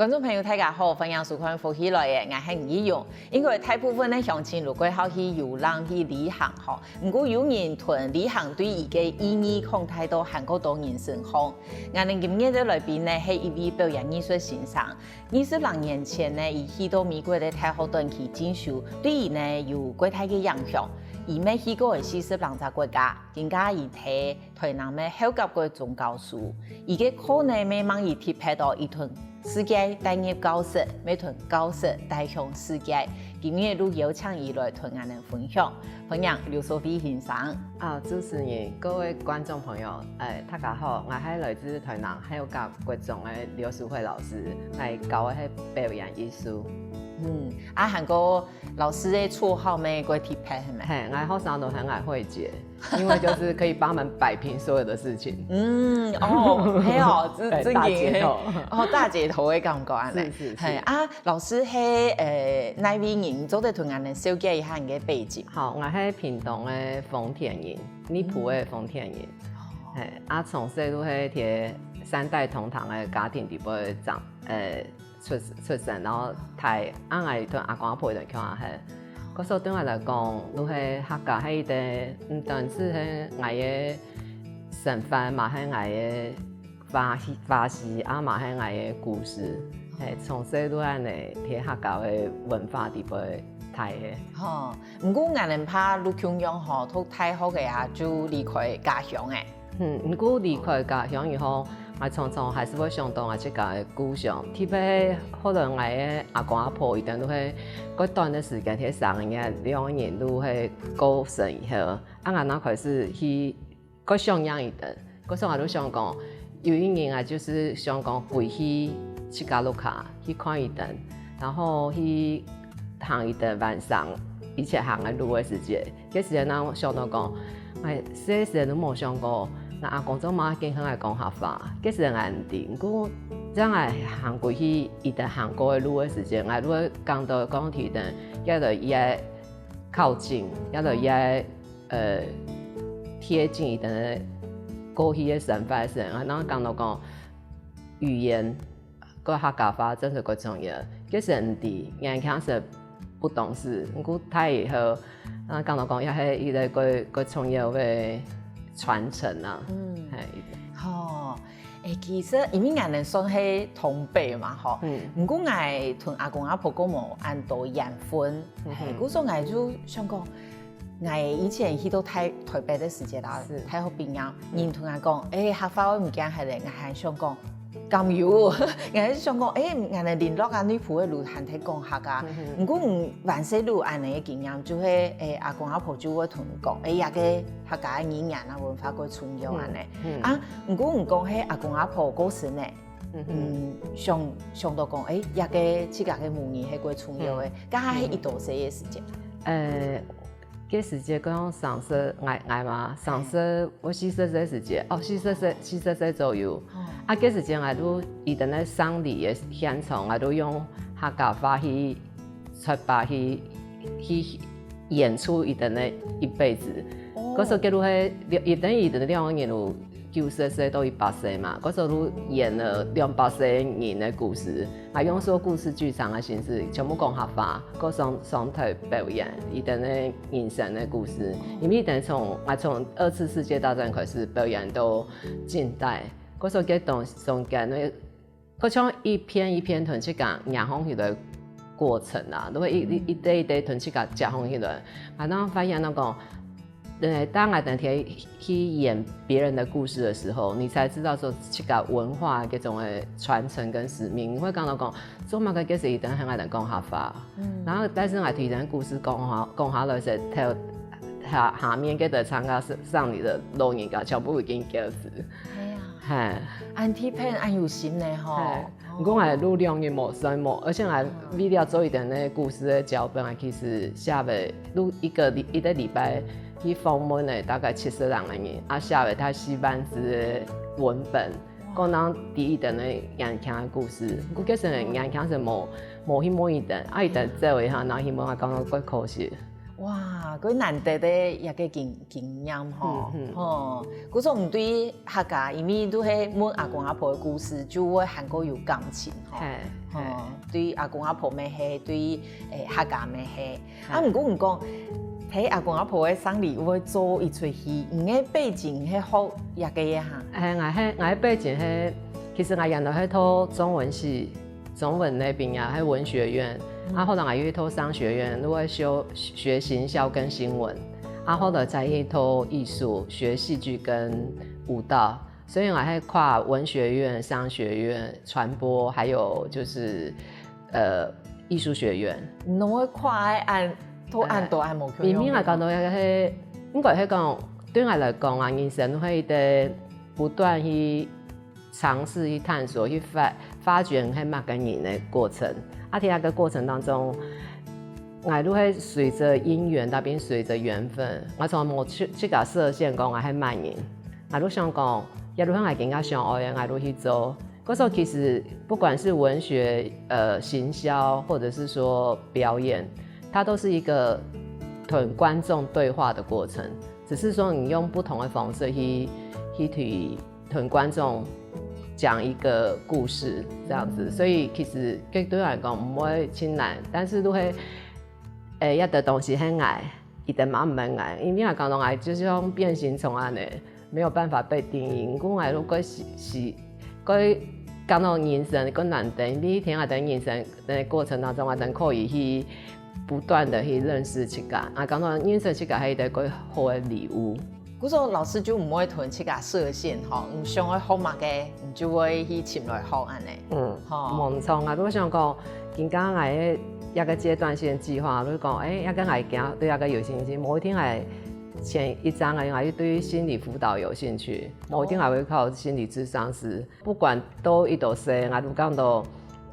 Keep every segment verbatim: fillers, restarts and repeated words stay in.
觀眾朋友，大家好，歡迎收看《福氣來了》，𠊎係吳奕蓉。應該大部分个鄉親都過好去遊覽、去旅行吼，毋過有人同旅行對佢个意義放大到還較多人身上。𠊎等今日个來賓呢，係一位表演藝術先生。二十零年前呢，佢去到美國个大學短期進修，對佢呢有較大个影響。佢乜去過四十零隻國家，今下佢在 台南个厚甲國中教書。佢个課呢，乜分佢特別到佢同世界帶入教室，乜同教室帶向世界。今日就邀請佢來同𠊎等分享。歡迎劉淑慧先生。啊，主持人，各位觀眾朋友，誒，大家好，𠊎係來自台南厚甲國中个劉淑慧老師，𠊎教个係表演藝術。嗯，啊，還過老師个綽號乜較特別係無？嘿，𠊎學生都喊𠊎慧姐。 因為就是可以幫忙擺平所有的事情。嗯，哦，係哦，真真大姐頭，哦，大姐頭个感覺呢。是是是。係啊，老師係呃哪位人？做得同𠊎等紹介一下你个背景？好，𠊎係屏東个豐田人，內埔个豐田人。係啊，從細就係在三代同堂个家庭底背長，呃， 出出生，然後大，啊𠊎同阿公阿婆一定共下。故所對𠊎來講，就係客家係一個毋單淨係𠊎个身份，嘛係𠊎个話語，話語，啊嘛係𠊎个故事。係，從細就恁仔在客家个文化底背大个。吼，毋過𠊎等怕就共樣吼，讀大學个啊就離開家鄉欸。 嗯，毋過離開家鄉以後，𠊎常常還係會想到𠊎自家个故鄉。特別後來𠊎个阿公阿婆佢等就係過短个時間，在三年兩年就係過身以後，啊𠊎正開始去過想念佢等。故所𠊎就想講，有一日𠊎就係想講歸去自家屋下去看佢等，然後去行佢等還生以前行个路个時節， 該時節正想到講，𠊎細時節都無想過，𠊎阿公做麼个緊同𠊎講客話。該時節𠊎毋知，毋過正𠊎行過去佢等行過个路个時節，𠊎就會感到講佢等越來越靠近，越來越呃貼近佢等个過去个生活个時節，𠊎正感到講語言 个客家話真係較重要。該時毋知，年輕時不懂事，毋過大以後，啊感覺講也係一個較較重要个傳承啊。嗯，係。吼，欸，其實因為𠊎等算係同輩嘛，吼，嗯，毋過𠊎同阿公阿婆較無恁多緣分，嗯，故所𠊎就想講， 𠊎以前去到台台北个時節啦，大學畢業，人同𠊎講，欸，客話會毋見忒咧，𠊎還想講，敢有？𠊎還想講，欸，𠊎等鄰落啊，內埔个人還在講客啊。毋過𠊎還細就有恁仔个經驗，就係，欸，阿公阿婆就會同你講，欸，這個客家个語言啊，文化較重要恁仔。啊，毋過你講係阿公阿婆過身咧，嗯，想想到講，欸，這個自家个母語係較重要个，該下係幾多歲个時節？呃， 該時節講三十，𠊎𠊎嘛，三十，𠊎四十歲時節，哦，四十歲四十歲左右。啊該時節𠊎就一定个喪禮个現場，𠊎就用客家話去出發去去演出一定个一輩子。故所該就係一定一定兩個人有 九十歲到一百歲嘛，故所就演了兩百歲人个故事，啊用說故事劇場个形式，全部講客話，過上上台表演，佢等个人生个故事。因為等從啊從二次世界大戰開始表演到近代，故所該當中間个，好像一篇一篇同自家仰望起來過程啊，都會一一一代一代同自家仰望起來，啊，然後發現那個。 呃，當𠊎等去去演別人的故事的時候，你才知道說這個文化這種的傳承跟使命。你會感覺講，做麼个該時一定喊𠊎等講客話，然後但是𠊎聽人故事講下講下來時，頭下下面該個參加喪禮的老人家全部已經叫死。哎呀，嘿，恁特別，恁有心呢吼。 毋過𠊎錄兩日無算無，而且𠊎為了做一點那個故事的腳本啊，其實寫了錄一個禮一個禮拜去訪問了大概七十人个人，啊寫了大概四萬字的文本，講咱第一點的年輕的故事。毋過其實年輕是無無去問一點，啊一點做一下，然後去問啊，感覺怪可惜。哇，佢難得个一个經經驗吼，嗯嗯吼，故所你對客家，因為都係問阿公阿婆个故事，就會還過有感情吼。嘿，吼，對阿公阿婆乜係，對誒客家乜係。啊，毋過你講，係阿公阿婆个生理會做一齣戲，你个背景係學這个个哈？誒，𠊎係𠊎个背景係，其實𠊎原來係讀中文系，中文那邊呀，係文學院。啊，後來𠊎又讀商學院，又會修學行銷跟新聞。啊，後來再去讀藝術，學戲劇跟舞蹈。所以𠊎係跨文學院、商學院、傳播，還有就是呃藝術學院。你會跨个恁都恁多恁無共樣。明明來講到係，應該係講對𠊎來講啊，人生係一个不斷去尝试、去探索、去发发掘係麼个人个过程。啊，在該个过程當中，𠊎都係隨着因緣，特別隨着緣分，𠊎從來無自自家設限講𠊎係麼人，𠊎都想講，也都係𠊎更加想愛个，𠊎都去做。可是其實不管是文學、呃行銷，或者是說表演，它都是一个同觀眾對話的过程，只是说你用不同的方式去去去同观众讲一个故事这样子，所以其实对对我来讲毋会真难，但是都会，诶，一个东西很矮，一个嘛毋会矮，因为我讲到矮，就像变形虫啊呢，没有办法被定义。故我如果是是，个讲到人生个难得，每一天啊，等人生的过程当中啊，等可以去不断的去认识自家，啊，讲到认识自家，还有一个个好的礼物。故所老師就毋會同自家設限吼，你想愛學麼个，你就會去尋來學恁呢。嗯，吼無錯啊，我想講，今家个一个阶段性計劃，就講，誒，一个愛行對一个有興趣，無一定愛前一張啊，因為對心理輔導有興趣，無一定愛會考心理諮商師，不管到幾多歲，啊，就講到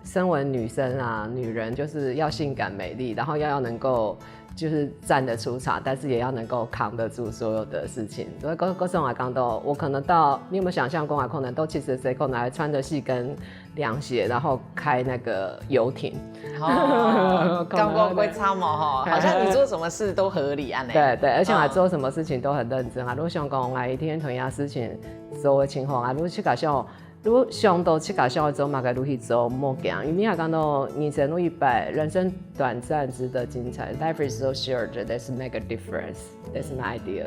身為女生啊，女人就是要性感美麗，然後要要能夠就是站得出場，但是也要能夠扛得住所有的事情。所以各各種啊，講到我可能到，你有沒有想象過啊？可能到七十歲，可能還穿着細跟凉鞋，然後開那個遊艇。哦，感覺會差嘛吼，好像你做什麼事都合理啊呢。對對，而且我做什麼事情都很認真啊。如果想講，我一天同一樣事情做个情況啊，如果去搞笑。 如果想到自家想要做麼个，就去做，莫驚，因為𠊎講到人生路一擺，人生短暫，值得精彩。Life is so short, let's make a difference. That's my idea.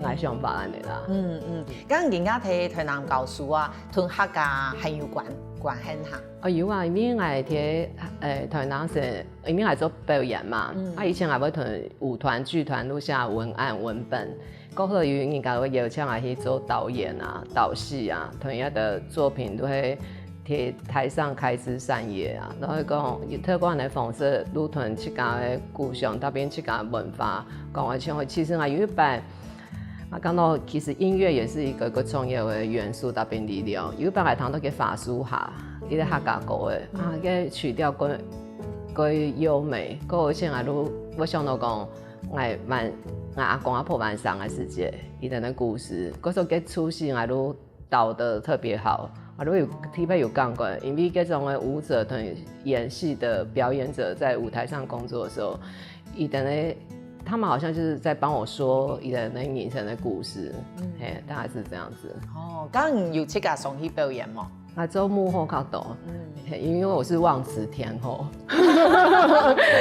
𠊎想法恁呢啦。嗯嗯，剛剛人家在台南教書啊，同客家還有關關係哈。哦，有啊，因為𠊎在誒台南時，因為𠊎做表演嘛，啊以前𠊎會同舞團、劇團錄下文案文本。 過後有人家會邀請𠊎去做導演啊、導戲啊，同樣的作品都會在台上開枝散葉啊。然後講以特觀的方式，錄同自家的故鄉，搭配自家的文化，講而且其實啊有一擺，啊講到其實音樂也是一個个創業的元素，搭配力量。有一擺還聽到个法師下，一個客家歌的，啊，个曲調个个優美，過而且啊，如我想到講。 𠊎還𠊎阿公阿婆還生个時節，佢等个故事，故所个出戲𠊎都導得特別好，𠊎都有特別有感覺，因為這種个舞者同演戲的表演者在舞台上工作的時候，佢等个他們好像就是在幫我說佢等个人生的故事，嘿，大概是這樣子。哦，剛剛有自家上去表演無？ 啊，做幕後較多，嗯，因為我是忘詞天后，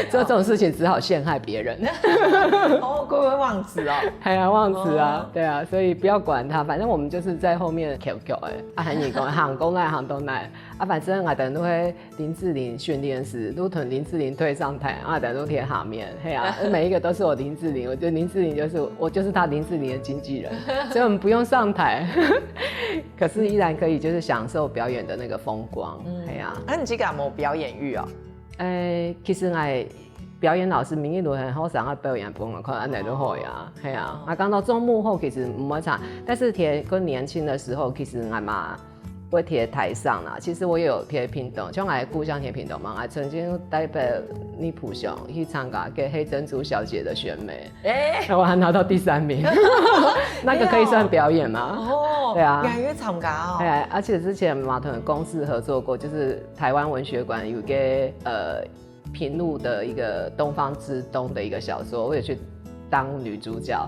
做這種事情只好陷害別人。哦，各位忘詞哦。哎呀，忘詞啊，對啊，所以不要管他，反正我們就是在後面翹翹哎，啊，喊你講行過來行到哪，啊，反正啊，等都會林志玲訓練師，都同林志玲推上台，啊，等都貼下面，嘿啊，每一個都是我林志玲，我覺得林志玲就是我就是他林志玲的經紀人，所以我們不用上台。 可是依然可以就是享受表演的那個風光，嗯，哎呀，那你自家有沒有表演慾哦？誒，其實𠊎表演老師明一路很好想要表演分我看，安內都好呀，哎呀，啊，講到做幕後其實毋會差，但是貼更年輕的時候，其實𠊎嘛會貼台上啦。其實我也有貼屏東，像𠊎故鄉貼屏東嘛，𠊎曾經代表內埔鄉去參加个黑珍珠小姐的選美。 哎，我還拿到第三名，那個可以算表演嗎？哦，對啊，敢有參加哦。哎，而且之前嘛同公司合作過，就是台灣文學館有個呃平路的一個東方之東的一個小說，我也去当女主角，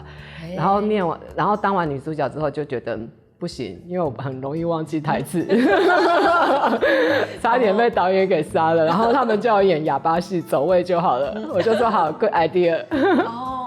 然后念完，然后当完女主角之后就觉得不行，因为我很容易忘记台词，差点被导演给杀了。然后他们叫我演哑巴戏，走位就好了，我就说好，good idea。哦，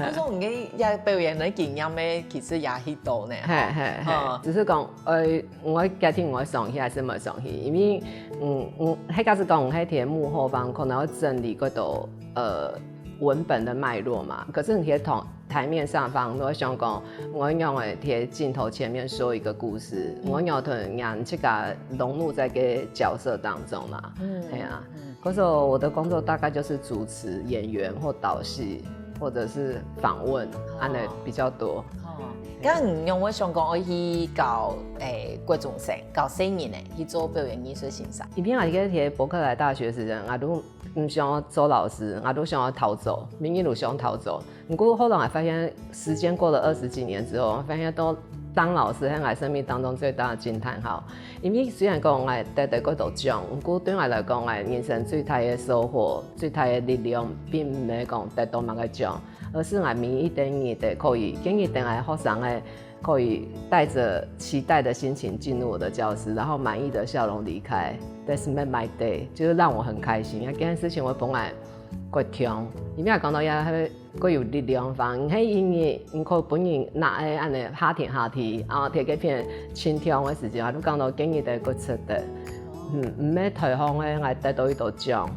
就说你个表演的经验咩，其实也许多呢。嘿嘿嘿，嗯只是讲，呃，我决定我上去还是没上去，因为，嗯嗯，迄个是讲，迄个幕后方可能要整理个都，呃，文本的脉络嘛。可是你贴同台面上方，我想讲，我用个贴镜头前面说一个故事，我要同人家这个融入在个角色当中嘛，嗯，哎呀、可是我的工作大概就是主持、演员或导戏，或者是访问，安的比较多。哦，刚你有没有想讲我去教诶国中生，教生人呢，去做表演艺术先生？以前啊，个在伯克莱大学时间，啊都唔想要做老师，啊都想要逃走，明明都想逃走。不过后来我发现，时间过了二十几年之后，我发现都当老师，在我生命当中最大的惊叹号。因为虽然讲我得得过多奖，不过对我来讲，我人生最大的收获、最大的力量，并没有讲得到么个奖，而是我每一点日的可以，今日等来学生的。可以带着期待的心情进入我的教室，然后满意的笑容离开。That's made my day，就是让我很开心。因为这件事情我本来过强，里面讲到呀，他过有力量方，你看因为你可本人拿个安尼下天下地，啊，贴个片清跳的时间，我都讲到今日的过值得。嗯，唔係台风的，我得到一朵奖。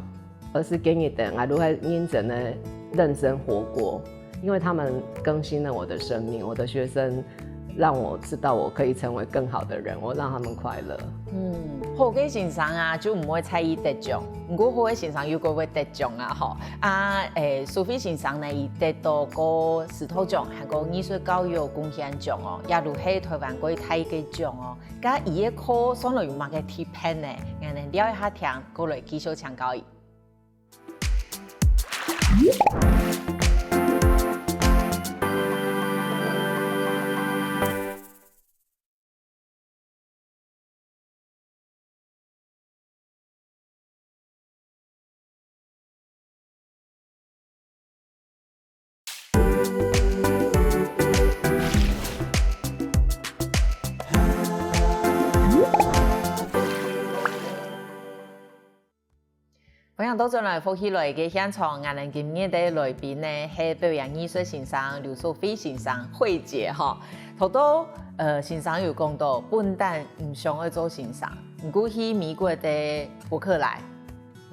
而是给你等啊，如何认真的认真活过，因为他们更新了我的生命，我的学生让我知道我可以成为更好的人，我让他们快乐。嗯，好个先生啊，就毋会在意得奖，毋过好个先生又个会得奖啊，吼。啊，诶，苏菲先生呢，伊得到个石头奖，还有艺术教育贡献奖哦，也如系台湾个大个奖哦。甲伊个课上来有么个特别呢？俺们聊一下天，过来继续请教伊。 欢迎倒转来福气来个现场，俺人今日个来宾呢，系表演艺术先生刘淑菲先生，慧姐哈。头到呃先生有讲到，本旦毋想要做先生，毋过去美国个伯克莱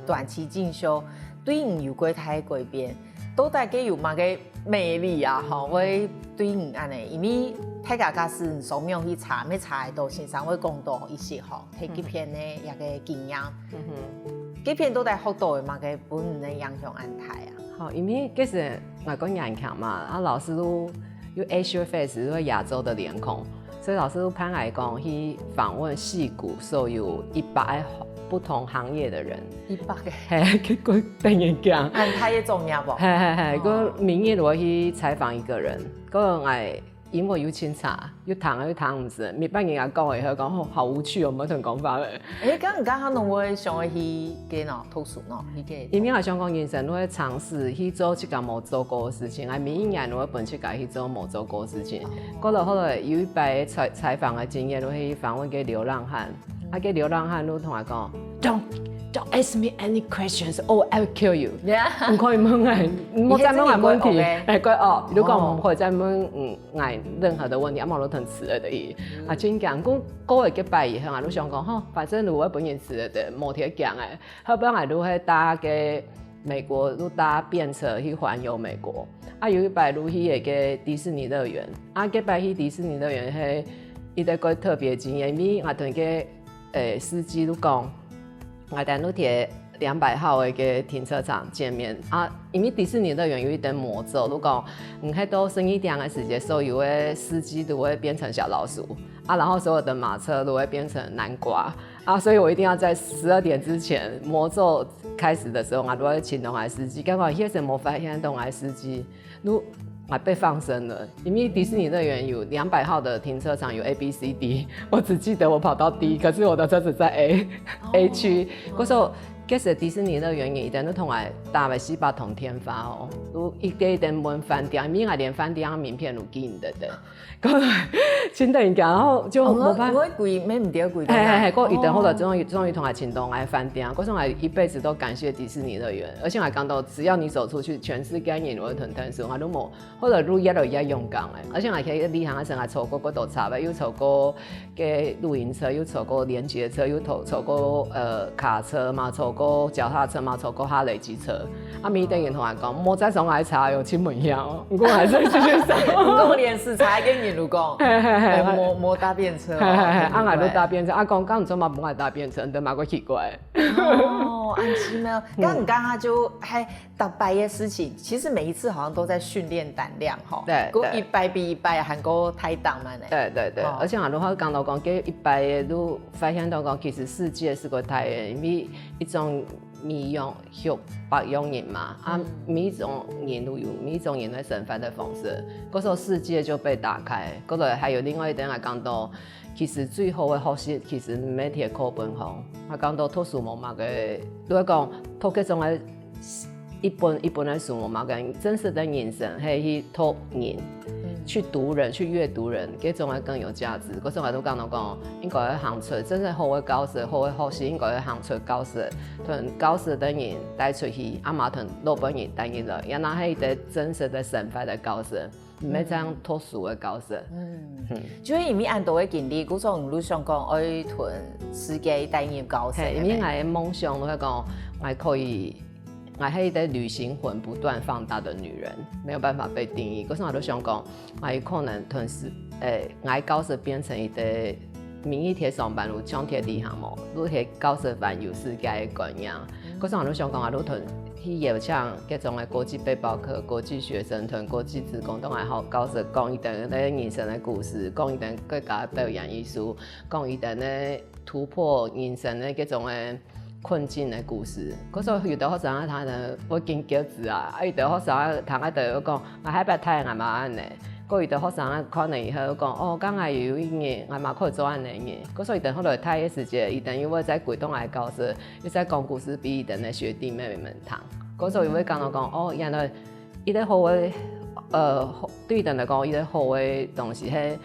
短期进修，对你有个大改变，到底个有么个魅力啊？吼，会对你安尼，因为大家假使你上网去查，没查得到先生会讲到一些吼。 睇个片呢，也个经验。嗯哼，个片都在学到个嘛，个本人个影响安大啊。好，因为其实外国人强嘛，啊老师都有Asia face，都是亚洲的脸孔，所以老师都派来讲去访问戏骨，所有一百个不同行业的人。一百个，嘿，结果等人讲，安大个重要不？嘿嘿嘿，个明日我去采访一个人，个我。 因为有清查，又谈又谈毋死，每班人家讲了以后讲，吼，好无趣哦，没同讲法了。哎，刚刚刚刚侬会想要去个喏，读书喏，去个。因为我想讲人生都会尝试去做自家没做过的事情，啊，每一年都会本自家去做没做过的事情。过了后来有一摆采采访的经验，都去访问个流浪汉，啊，个流浪汉都同我讲，don't don't ask me any questions or I will kill you。 Yeah，唔可以问哎，唔好再问我问题。你係真个讲个哎，怪哦，如果唔可以再问，嗯， 哎，任何的问题，阿毛都很慈爱的意。啊，真讲，过过了个拜以后啊，都想讲吼，反正如果本人慈爱的，莫贴讲哎，后边啊，如果搭个美国，都搭便车去环游美国。啊，有一摆如去一个迪士尼乐园，啊，这摆去迪士尼乐园嘿，一个个特别经验，因为我同个诶司机都讲。 我等都贴两百号的一个停车场见面啊，因为迪士尼乐园有一点魔咒，如果你看到十一点的时间，所有的司机都会变成小老鼠啊，然后所有的马车都会变成南瓜啊，所以我一定要在十二点之前，魔咒开始的时候，我都会请东海司机，刚好现在没发现东海司机。 都啊被放生了，因为迪士尼乐园有两百号的停车场有A B C D，我只记得我跑到 D，可是我的车子在 A A 区，我说其實迪士尼樂園一定都同𠊎打了四百通電話哦，都一个一个問飯店，因為𠊎連飯店名片都記毋得个。過來，真得人驚，然後就無辦法。我鬼没唔对鬼的。嘿嘿嘿，過一等後來終於終於同𠊎尋到𠊎飯店，過上來一輩子都感謝迪士尼樂園，而且還講到只要你走出去，全世界人會很疼惜，我都無 或者路越來越勇敢个，而且還可以旅行个時候，還坐過幾多車位，又坐過个露營車，又坐過連接車，又坐坐過呃卡車嘛，坐過腳踏車嘛，坐過哈雷機車。啊，每等人同我講，莫再上來車喲，請問一下哦，我還是繼續上。我連時差跟你路講，嘿嘿嘿，莫莫搭便车，嘿嘿嘿，啊，𠊎都搭便车，啊，講講做嘛，不愛搭便车，你都嘛个奇怪。哦，安心呢，刚刚他就还 打白的事情，其实每一次好像都在训练胆量哈。对，过一百比一百还过太当嘛呢。对对对，而且啊，如果讲到讲，这一百个都发现到讲，其实世界是个大个，因为一种米养百百样人嘛，啊，每一种人都有每一种人的生活的方式，可是世界就被打开，可是还有另外一点来讲到。 其实最好个学习，其实毋係貼课本吼。啊，讲到讀書無麼个，如果讲讀各种个一本一本个書無麼个，真实个人生係去讀人，去讀人，去阅读人，这种个更有价值。可是我都讲到讲，应该要行出，真正好个教师、好个学习，应该要行出教室，同教室个人带出去，啊嘛同老板人带入来，也那係一个真实个生活个教师。 毋係这样读书个教室。嗯，就係因为恁多个经历，故所你就想讲，爱同世界带入教室。嘿，因为𠊎个梦想，我讲，我可以，我係一个旅行魂不断放大的女人，没有办法被定义。可是我都想讲，我可能同时，诶，我教室变成一个明日贴上班路，像贴地行嘛，路贴教室环游世界个概念。 可是我都想讲啊，路同去邀请各种个国际背包客、国际学生团、国际职工，都来好教室讲一点个人生个故事，讲一点各家表演艺术，讲一点个突破人生个各种个困境个故事。可是有的学生啊，他呢，我紧脚趾啊，啊，有的学生啊，他个就讲，啊，海拔太阳嘛，恁呢。 過有个學生啊，看了以後講，哦，剛才有一日，𠊎嘛可以做恁呢呢。過所以等後來大个時節，佢等於會在鬼洞來教室，又在講故事俾佢等个學弟妹妹們聽。過所以會講到講，哦，原來一个好个，呃，對佢等來講，一个好个東西係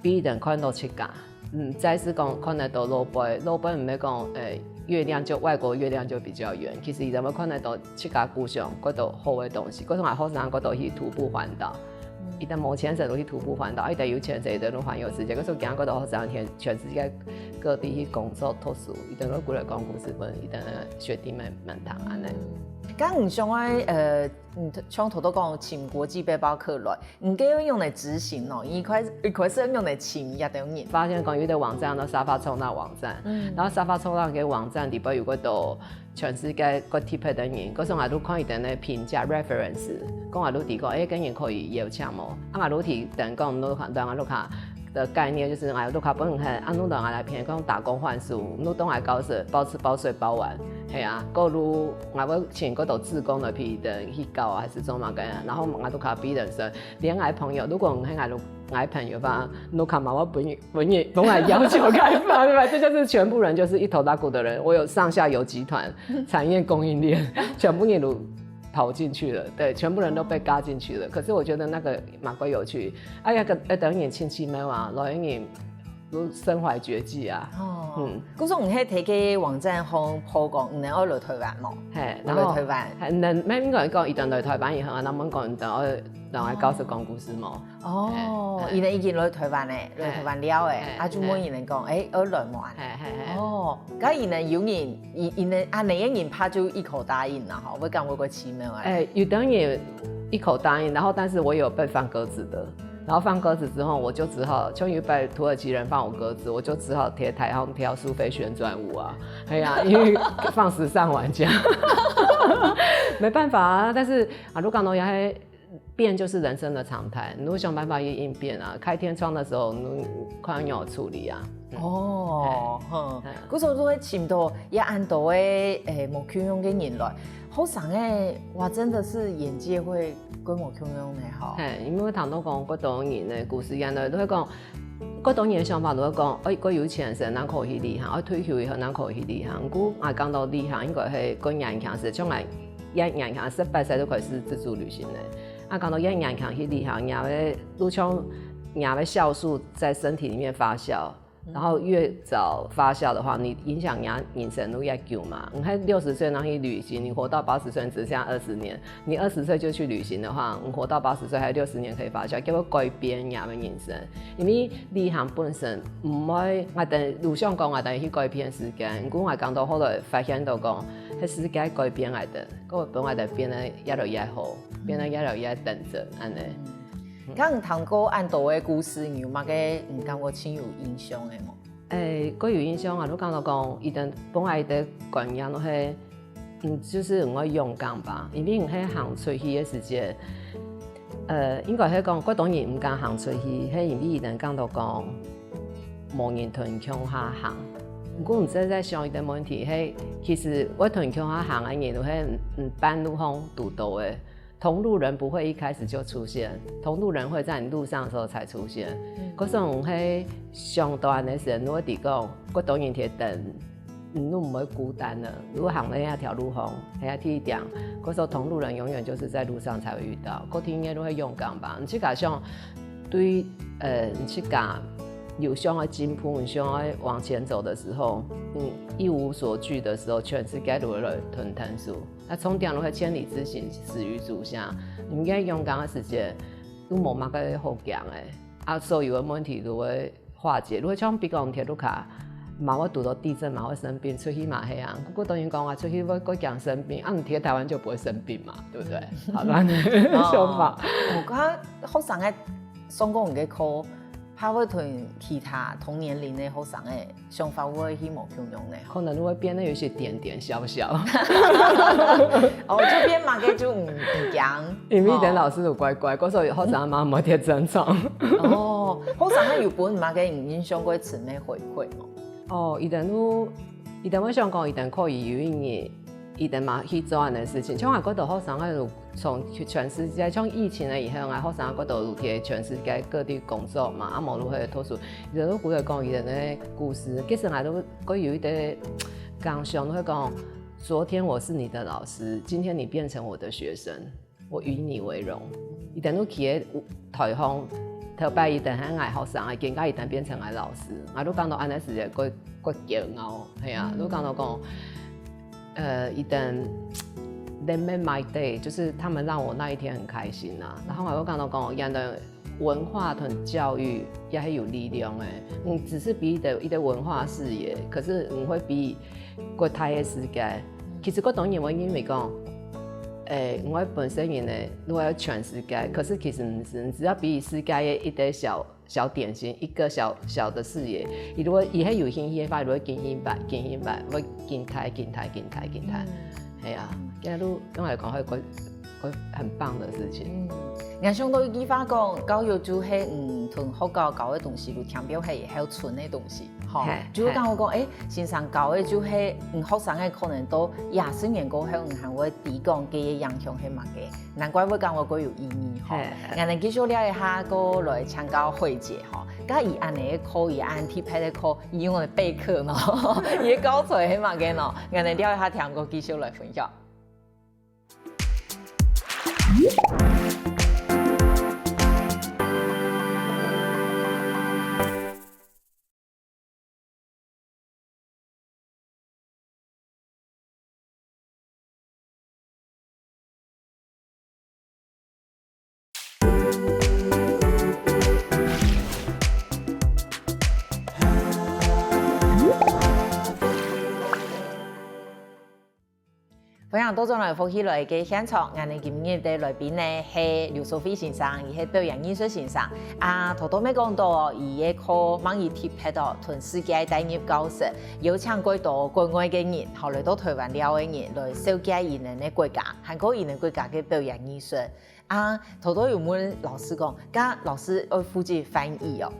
俾佢等看到自家。 嗯，再是講看得到老背，老背毋係講，誒，月亮就外國月亮就比較圓，其實佢等會看得到自家故鄉，看到好个東西，看到學生，看到去徒步環島，佢等無錢時就去徒步環島，佢等有錢時就環遊世界，可是今看到學生全全世界各地去工作、讀書，佢等都過來講故事分佢等个學弟妹們聽恁呢。剛你想愛，呃，你像頭頭講尋國際背包客來， 你該要用來執行哦，一開一開始要用來尋一兜人。發現講有个網站叫沙發衝浪網站，然後沙發衝浪个網站裡背有个到全世界各地方个人，可是𠊎都看佢等个評價 reference，講𠊎都提講，誒，个人可以邀請無？啊，𠊎都提等講，都很多𠊎都看的概念就是𠊎都看本很，啊，都來來騙講打工換宿，都東來搞事，包吃包睡包玩，係啊，過路𠊎會請个到志工的陪等去搞啊，還是做麼个啊，然後𠊎都看別人說。 戀愛朋友，如果你係𠊎戀愛朋友吧，你看嘛，我本人本人本来要求开发，对吧？这就是全部人就是一头拉骨的人，我有上下游集团、产业供应链，全部人都跑进去了，对，全部人都被嘎进去了。可是我觉得那个蛮怪有趣，哎呀，个哎等于亲戚没有啊，老人也都身怀绝技啊，哦，嗯，故所你係在个网站上post讲，你能够来台湾吗？嘿，然后来台湾，还能，没应该讲一等来台湾以后啊，他们讲一等要让我告诉讲故事吗？ 哦，佢等已經來台灣咧，來台灣尞咧，啊就問佢等講，誒，愛來無？哦，該佢等有人，佢佢等啊，恁樣人怕就一口答應啦，吼，會感覺過奇妙啊。誒，有等人一口答應，然後但是我有被放鴿子的。然後放鴿子之後，我就只好，就有一擺土耳其人放我鴿子，我就只好貼台上跳蘇菲旋轉舞啊，哎呀，因為放時尚玩家，沒辦法啊。但是啊，如果講也還 變就是人生的常態，你會想辦法去應變啊。開天窗的時候，你看要處理啊。哦，哼，故所都會尋到也恁多个誒，無共樣个人來，後生个話真的是眼界會更無共樣呢，吼。嘿，因為談到講不同人的故事，原來都會講。過多人个想法就會講，哎，過有錢个時節正可以去旅行，哎，退休以後正可以去旅行。毋過𠊎感覺旅行應該係過年輕時，像𠊎，一年輕十八歲就開始自助旅行了。啊，感覺一年輕去旅行，你个就像你个酵素在身體裡面發酵，然後越早發酵的話，你影響你个人生就越久嘛。你看六十歲然後去旅行，你活到八十歲只剩下二十年，你二十歲就去旅行的話，你活到八十歲還有六十年可以發酵，就會改變你个人生。因為旅行本身毋會，𠊎等路上講𠊎等去改變世界，毋過𠊎講到後來發現到講，係世界改變𠊎等，佢分𠊎等變得越來越好，變得越來越等真，恁呢。嗯。剛你聽過恁多个故事，你有麼个你感覺盡有印象个無？誒，過有印象啊，就講到講，佢等分𠊎个觀念就係，嗯，就是毋愛勇敢吧，因為你係行出去个時節，呃，應該係講，過多人毋敢行出去，係因為佢等感覺講，無人同你共下行。毋過毋使再想一個問題，係其實會同你共下行个人，就係你半路項堵到个。 同路人不會一開始就出現，同路人會在你路上的時候才出現。嗯。可是你係相對个時候，你會知講，過多人在等，你都毋會孤單了。你行到該條路項，該條地點，可是同路人永遠就是在路上才會遇到。過天天都會勇敢吧，你自家想對，呃，你自家有想要進步，你想要往前走的時候，你一無所懼的時候，全世界都會來同你𢯭手。 該重點就係千里之行，始於足下。你該勇敢个時節，都無麼个好驚个。啊，所有个問題都會化解。如果像比如講，你在屋下，嘛會堵到地震，嘛會生病，出去嘛係啊。不過當然講啊，出去會，會驚生病，啊，你在台灣就不會生病嘛，對不對？好，恁呢个想法。哦，𠊎學生个上過你个課， 怕會同其他同年齡个學生个想法會去無共樣呢？可能會變得有一些癲癲笑笑。哦，就變麼个就毋，毋驚。因為佢等老師就乖乖，哦。故所學生嘛無忒正常。哦，學生个有分麼个印象過深个回饋無？哦，佢等就，佢等會想講，佢等可以有一日，佢等嘛去做恁个事情。像𠊎過多學生个有 從全世界，像疫情了以後，𠊎學生過多有在全世界各地工作嘛，啊，無就係讀書，有人都過來講佢等个故事，其實𠊎都過有一個感想，會講，昨天我是你的老師，今天你變成我的學生，我與你為榮。佢等都企在台上，頭擺佢等還𠊎學生，今下佢等變成𠊎老師，𠊎都感到恁呢時節過，過驕傲，係啊，都感到講， 呃，佢等，they made my day，就是他們讓我那一天很開心啊。然後𠊎又感到講，佢等文化同教育也係有力量个。嗯，只是比佢等，佢等文化視野，可是毋會比國大个世界。其實國中人會認為講，誒，𠊎本身人呢，如果要全世界，可是其實毋係，你只要比世界个一個小 小點心，一個小小的視野。佢如果佢係有興趣个話，佢會緊緊擺，緊緊擺，會緊大、緊大、緊大、緊大。嗯。係啊，這樣就對𠊎來講，係個，個很棒的事情。嗯，𠊎想到一句話講，教育就係，嗯，同學校教个東西，就強調係以後存个東西，吼。係，就係講，係。我講，誒，先生教个就係，嗯，學生个可能到二十年過後，嗯，還會知講佢个影響係麼个。 難怪會講會過有意義吼。係。𠊎等繼續尞一下，過來請教慧姐吼。該佢恁呢个課，佢恁特別个課，佢用來備課呢？佢个教材係麼个呢？𠊎等尞一下聽過繼續來分享。 歡迎倒轉來福氣來个現場，𠊎等今日个來賓呢係劉淑慧先生，佢係表演藝術先生。啊，頭頭乜講到哦，佢个課蠻有特別哦，同世界帶入教室，邀請過多國外个人，吼，來到台灣尞个人，來紹介佢等个國家，還過佢等國家个表演藝術。 啊，頭頭有問老師講，該老師愛負責翻譯哦。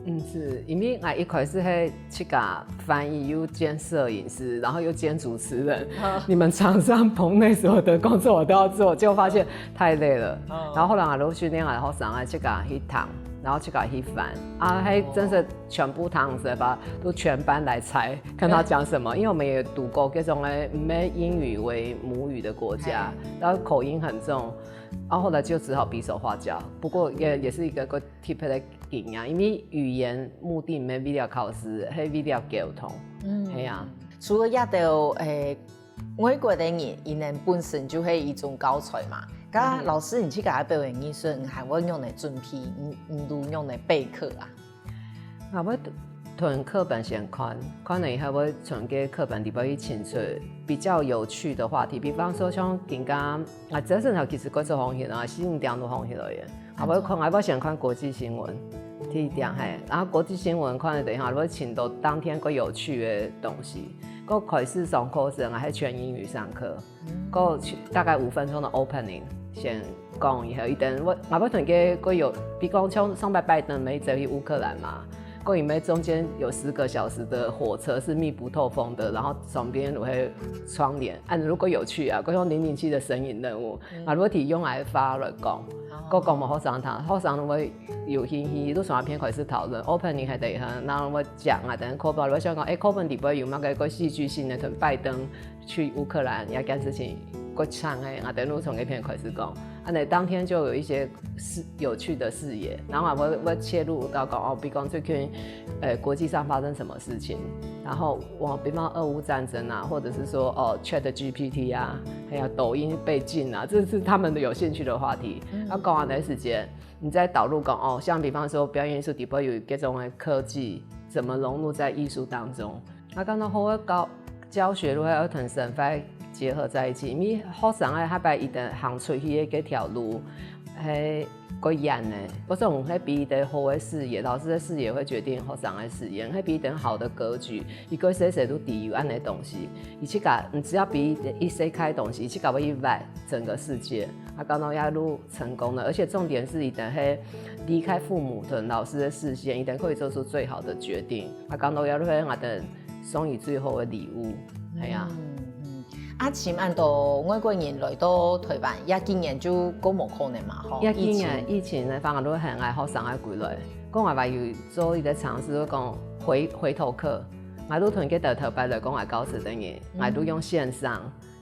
嗯，是，因為𠊎一開始係自家翻譯又兼攝影師，然後又兼主持人。啊。你們場上棚內所有的工作我都要做，結果發現太累了。哦。然後後來𠊎就訓練𠊎學生啊，自家去聽，然後自家去翻啊，還真是全部聽者吧，都全班來猜，看他講什麼，因為我們也讀過這種誒，沒英語為母語的國家，然後口音很重，然後後來就只好比手畫腳。不過也也是一個个特別的經驗，因為語言目的毋係為了考試，係為了溝通。嗯，係啊。除了這兜誒，外國的人，佢等本身就係一種教材嘛。該老師，你自家表演藝術，你還會用來準備，你你都用來備課啊？ 𠊎會同課本先看，看了以後會從該課本裡背去尋出比較有趣的話題。比方說像今个，啊，這陣頭其實各種風氣啊，新聞點都風氣來源。啊，會看，啊，會先看國際新聞，第一點嘿。然後國際新聞看了等一下，會尋到當天較有趣的東西。過開始上課時，𠊎係全英語上課。 過去大概五分鐘的opening，先講一下，一等𠊎𠊎會同佢過有，比講像上擺拜登毋係走去烏克蘭嘛，過佢們中間有十個小時的火車是密不透風的，然後上邊有該窗簾，啊，如果有去啊，過像零零七的神隱任務，啊，如果提用來發來講，過講無學生聽，學生會有興趣，都從那片開始討論，opening還得很，然後我講啊，等下課本，我想講，誒，課本裡背有麼个个戲劇性的，同拜登 去烏克蘭這件事情，過長誒，𠊎等路從這片開始講，恁呢當天就有一些視有趣的視野，然後啊，我我切入到講哦，比如講最近，呃，國際上發生什麼事情，然後我比方俄烏戰爭啊，或者是說哦，Chat G P T 啊，還有抖音被禁啊，這是他們的有興趣的話題。嗯，要講完的時間，你再導入講哦，像比方說表演藝術底部有各種的科技，怎麼融入在藝術當中？ 啊，感覺好个教教學如何要同生活結合在一起，因為學生个下擺一定行出去个這條路，係較遠个。我想係比一個好个視野，老師个視野會決定學生个視野，係比一個好的格局，一個細細都知有恁呢東西，佢自家，你只要比一細開東西，佢自家會去挖整個世界。啊，感覺這路成功了，而且重點是一定係離開父母同老師的視線，一定可以做出最好的決定。啊，感覺這路係𠊎等 送佢最好个禮物，係啊。嗯，嗯。啊，尋恁多外國人來到臺灣，這幾年就較無可能嘛，吼，這幾年疫情。疫情个話，𠊎都很愛學生个歸來。講𠊎話有做一個嘗試，就講回回頭客，𠊎都同佢兜頭擺來講，𠊎教書等於，𠊎都用線上，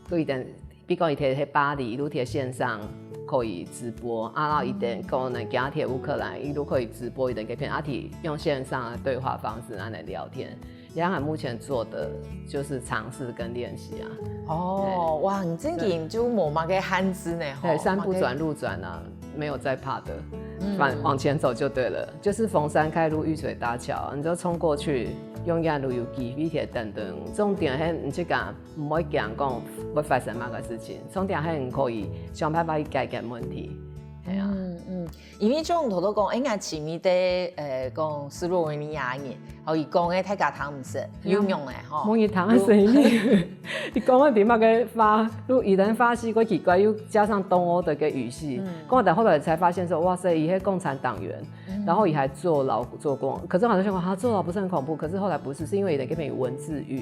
都一定 比如講，佢在巴黎，佢在線上可以直播，啊，然後佢等可能今日在烏克蘭，佢都可以直播佢等个片，啊，佢用線上的對話方式啊來聊天。這樣目前做的就是嘗試跟練習啊。哦，哇，你正經就無麼个限制呢，吼，對，山不轉路轉啊，沒有在怕的，嗯，反往前走就對了，就是逢山開路，遇水搭橋，你就衝過去，永遠都有機會去等等。重點係你自家 毋會驚講會發生麼个事情，重點係你可以想辦法去解決問題。係啊。嗯，嗯，因為像頭頭講，哎，𠊎尋一個，呃，講斯洛文尼亞人，吼，佢講个大家聽毋識，有用个吼。無人聽得識呢。佢講个比麼个話，又語言方式怪奇怪，又加上東歐的个語系，講到後來才發現說，哇塞，佢係共產黨員。 然後也還坐牢做過，可是好像想說，啊，坐牢不是很恐怖？可是後來不是，是因為有點變成文字獄。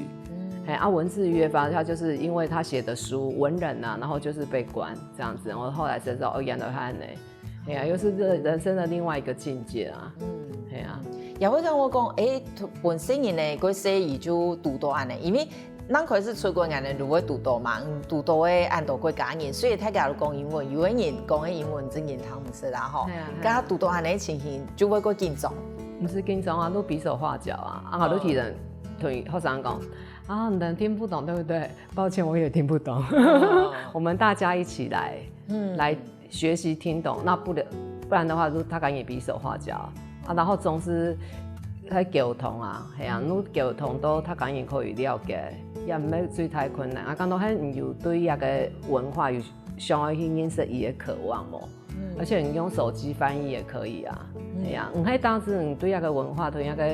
哎，啊，文字獄的話，他就是因為他寫的書，文人啊，然後就是被關這樣子，然後後來才知道，哦，原來他呢，哎呀，又是這人生的另外一個境界啊。哎呀，也會跟我講，哎，本身人呢，過細佢就堵到恁呢，因為 正開始出國，𠊎等就會堵到嘛，嗯，堵到个恁多國家人，所以大家都講英文，有个人講个英文正經聽毋識啦吼。係啊，係啊。該堵到恁呢情形，就會過緊張。毋係緊張啊，都比手畫腳啊，啊，都提人同學生講，啊，你們聽不懂，對不對？抱歉，我也聽不懂。哦。我們大家一起來，嗯，來 學習聽懂，那不然不然的話，就大家也比手畫腳啊，然後總是在溝通啊，係啊，你溝通到大家也可以了解，也毋係最大困難啊。感覺係你有對這個文化有想要去認識佢个渴望無？而且你用手機翻譯也可以啊，係啊，你可以當時你對這個文化，對這個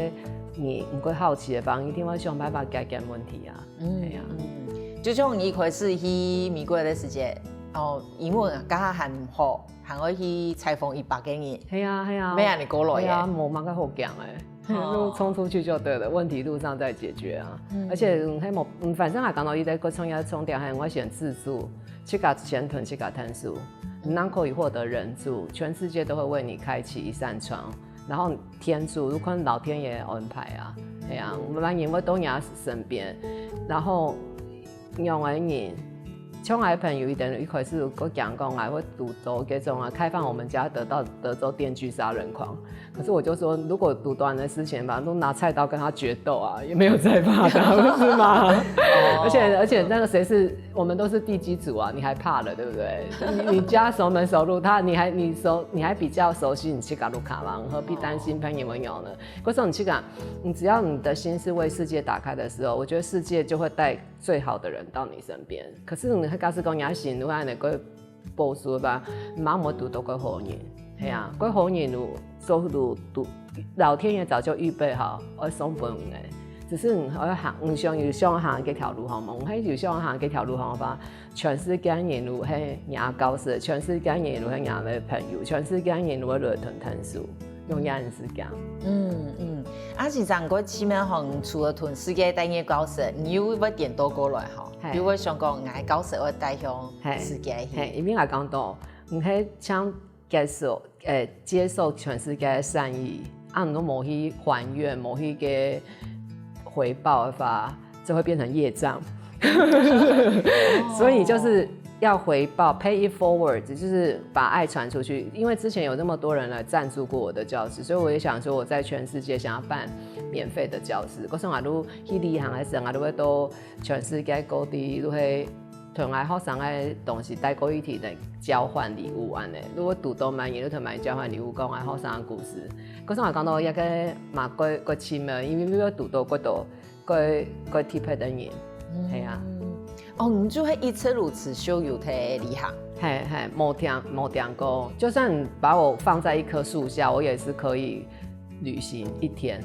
你你會好奇的方，一定會想辦法解決問題啊。 嗯，係啊。嗯，就像你一開始去美國个時節，哦，英文啊，該下還毋好，還愛去採訪一百個人。係啊，係啊。無恁呢過來耶。係啊，無麼个好講欸，哦。就衝出去就對了，問題路上再解決啊。嗯。而且，嗯，還無，嗯，反正還講到一個最重要的重點，還有我選自助，自家先同自家談數，你能可以獲得援助，全世界都會為你開啟一扇窗。然後天主，就看老天爺安排啊。係啊，慢慢人會到你身邊，然後仰般人，像𠊎朋友一定一開始有講講啊，會堵到這種啊，開放我們家得到德州電鋸殺人狂。可是我就說，如果堵到的事情吧，都拿菜刀跟他決鬥啊，也沒有在怕他，不是嗎？而且而且那個誰是，我們都是地基主啊，你還怕了，對不對？你你家熟門熟路，他你還你熟你還比較熟悉你自家屋下人，何必擔心別人會仰呢？可是你自家，你只要你的心是為世界打開的時候，我覺得世界就會帶最好的人到你身邊。可是你假使講你个心如果恁樣保守吧，毋會堵到个好人。係啊，个好人有做路堵，老天爺早就預備好，愛送分你个。只是你愛行，你想有想行這條路好無？你係有想行這條路好吧？全世界人都係你个教授，全世界人都係你个朋友，全世界人都會來同你談事，用這樣的時間。嗯嗯，啊，其實你个奇妙吼，除了同世界帶你个教授，你又會顛倒過來吼，係又會想講，𠊎个教授會帶向係世界去。係，因為𠊎講到，你係像接受，誒，接受全世界的善意，啊，你都無去還願，無去个回報的話，就會變成業障。所以就是要回報，pay it forward，就是把愛傳出去。因為之前有那麼多人來贊助過我的教室，所以我也想說，我在全世界想要辦免費的教室。可是我都去旅行的時候，我都會到全世界各地，都會同𠊎學生个東西帶過去，來交換禮物恁呢。如果堵到滿意，就同滿意交換禮物，講𠊎學生个故事。可是我講到一個嘛，過過奇妙，因為要堵到過多，過過特別的人，係啊。哦，你就會一直如此就有在旅行。係係，無停無停過，就算你把我放在一棵樹下，我也是可以旅行一天。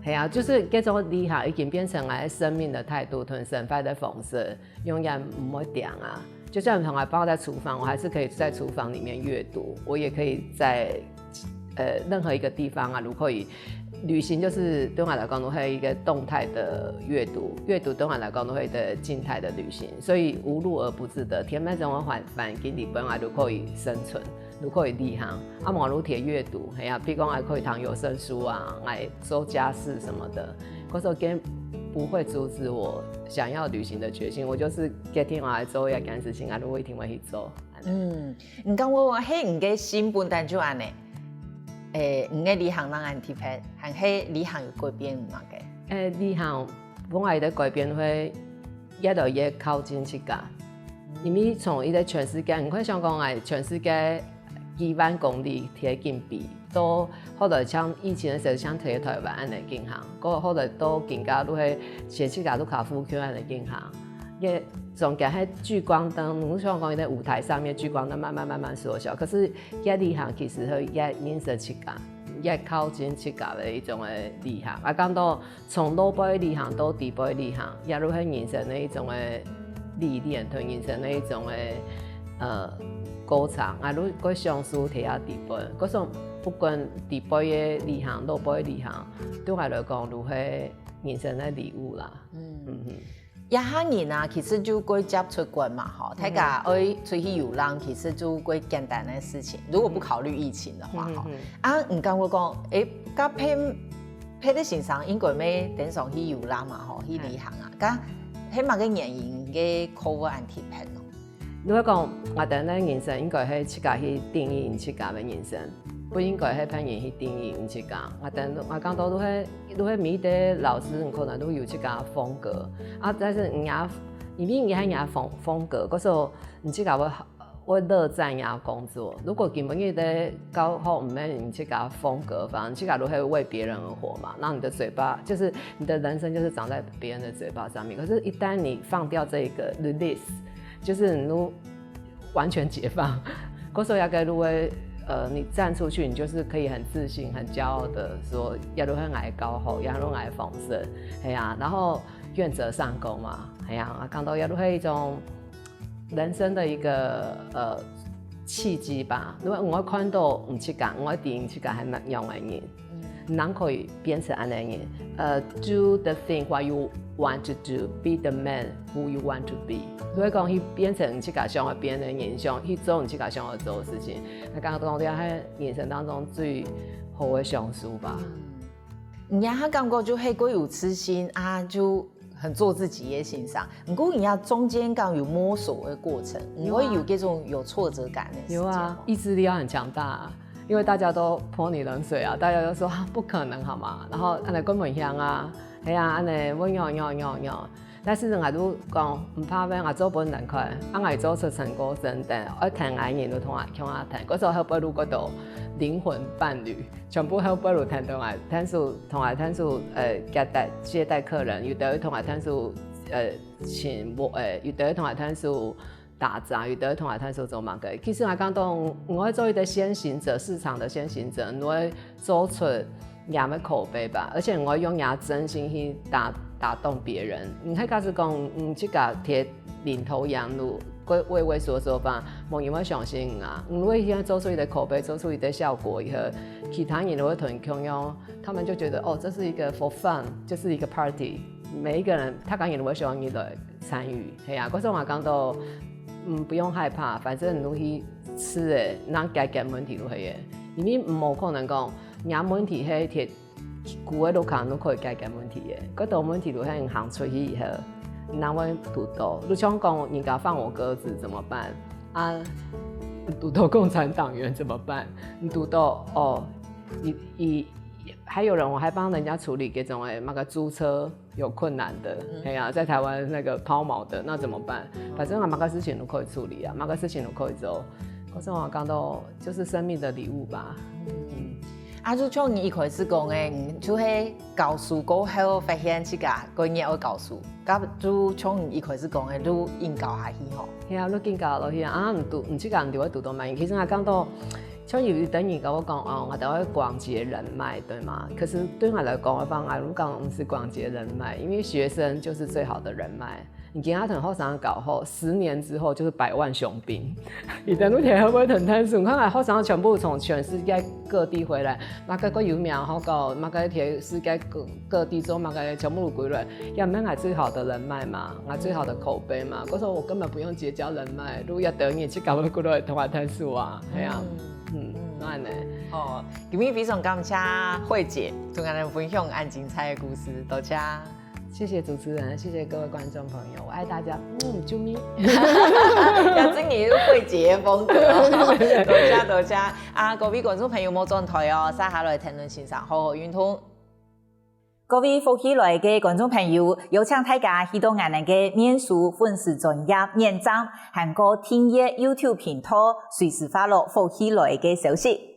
係啊，就是這種旅行已經變成𠊎生命的態度同生活的方式，永遠毋會停啊。就算你同𠊎放在廚房，我還是可以在廚房裡面閱讀，我也可以在呃任何一個地方啊，如果以旅行就是對我來講，都係一個動態的閱讀，閱讀對我來講都係一個靜態的旅行，所以無路而不自得。天命中个環環境裡背，我都可以生存，都可以旅行。啊，無論係閱讀，係啊，比如講還可以談有聲書啊，來做家事什麼的，可是更不會阻止我想要旅行的決心。我就是決定我來做一件事情啊，我一定會去做。嗯，你講我係你个性本來就恁呢，誒，你个旅行人恁特別，還係旅行有改變你个？誒，旅行本來个改變會越來越靠近自家，因為從一個全世界，你會想講哎，全世界幾萬公里貼緊比，到後來像疫情的時候，像貼台灣恁呢緊行，過後來到今下都係全世界都靠附近恁呢緊行。也中間係聚光燈，你想講在舞台上面聚光燈慢慢慢慢縮小，可是越旅行其實會越認識自家，越靠近自家的一種的旅行。啊，講到從外背旅行到裡背旅行，也都係人生的一種的歷練，同人生的一種的呃過程。啊，如果享受在啊裡背，可是不管裡背的旅行、外背的旅行，對我來講都係人生的禮物啦。嗯嗯。這下人啊，其實就過接觸慣嘛，吼，大家愛出去遊覽，其實就過簡單的事情。如果不考慮疫情的話，吼，啊，你講我講，誒，該別別个先生應該乜登上去遊覽嘛，吼，去旅行啊，該係麼个原因个客戶恁特別呢？你會講，𠊎等个人生應該係自家去定義自家个人生，不應該係別人去定義自家。𠊎等𠊎講到都係都係每一個老師，你可能都有自家風格啊，但是人家因為人家人家風風格，可是你自家會會樂在人家工作。如果根本你的教學毋係你自家風格，反正自家都係為別人而活嘛，那你的嘴巴就是你的人生就是長在別人的嘴巴上面。可是，一旦你放掉這個 release，就是你都完全解放。可是也該如果呃你站出去，你就是可以很自信、很驕傲的說，也都係𠊎个教學，也都係𠊎个方式，哎呀，然後願者上钩嘛，哎呀，看到也都係一種人生的一個呃契機吧。因為我看到毋自家，我知毋自家係麼樣个人，人可以變成恁樣个人。呃，do the thing what you want to do, be the man who you want to be。所以講，去變成你自家想要變的人，想去做你自家想要做的事情。那剛剛講到，在人生當中最好个相處吧。你也感覺就係過有自信啊，就很做自己个先生。毋過人家中間敢有摸索个過程，你會有這種有挫折感的時間嗎？有啊，意志力要很強大、啊，因為大家都潑你冷水啊，大家都說啊不可能好嗎？然後恁樣根本香啊，哎呀，恁樣我樣樣樣樣。但是𠊎都講毋怕，𠊎做分人看，啊𠊎做出成果真的，愛聽𠊎人都同𠊎共下聽，嗰時候後背路嗰度靈魂伴侶，全部後背路聽到𠊎聽手，同𠊎聽手，呃，接待接待客人，有的同𠊎聽手，呃，請我，呃，有的同𠊎聽手。 打雜，有的同𠊎聽手做麼个。其實𠊎講到，𠊎愛做一個先行者，市場的先行者，𠊎愛做出人个口碑吧，而且𠊎愛用人真心去打打動別人。你係假使講，嗯，自家貼領頭羊路，畏畏畏縮縮吧，無人會相信你啊。你會現在做出一個口碑，做出一個效果以後，其他人都會同你共樣，他們就覺得哦，這是一個for fun，就是一個 party，每一個人他當然會想你來參與，係啊。可是我講到，嗯，不用害怕，反正你去試誒，能解決問題就係誒。因為無可能講，若問題係鐵。 舊个路項都可以解決問題个，該多問題都係行出去以後，你哪會堵到？就像講人家放我鴿子怎麼辦？啊，堵到共產黨員怎麼辦？你堵到哦，你你還有人，我還幫人家處理這種誒，那個租車有困難的，哎呀，在台灣那個拋錨的，那怎麼辦？反正啊，麼个事情都可以處理啊，麼个事情都可以做。可是我講到就是生命的禮物吧。啊，就像你一開始講个，你就係教書過後發現自家个人愛教書，該就像你一開始講个，就應教下去吼。係啊，就應教落去啊，啊，毋讀，毋自家毋就會讀到慢。其實啊，講到，像有一等人跟我講哦，𠊎等會廣結人脈，對嗎？可是對𠊎來講，我反而講毋係廣結人脈，因為學生就是最好的人脈。 你今下同學生搞好，十年之後就是百萬雄兵。你等到天後會同聽書，你看啊，學生全部從全世界各地回來，麼个个有名好搞，麼个全世界各各地做麼个全部都歸來，也毋係𠊎最好的人脈嘛，𠊎最好的口碑嘛。可是我根本不用結交人脈，如果要等你去搞，會過來同𠊎聽書啊，係啊，嗯，嗯，那呢？哦，今日非常感謝慧姐同𠊎等分享恁精彩个故事，多謝。 謝謝主持人，謝謝各位觀眾朋友，我愛大家，嗯，啾咪。也真个有慧姐个風格哦，多謝多謝啊！各位觀眾朋友莫轉台哦，接下來聽論欣賞好好運動。各位福氣來个觀眾朋友，邀請大家去到𠊎等个面書粉絲專頁點讚，還過訂閱YouTube頻道，隨時follow福氣來个消息。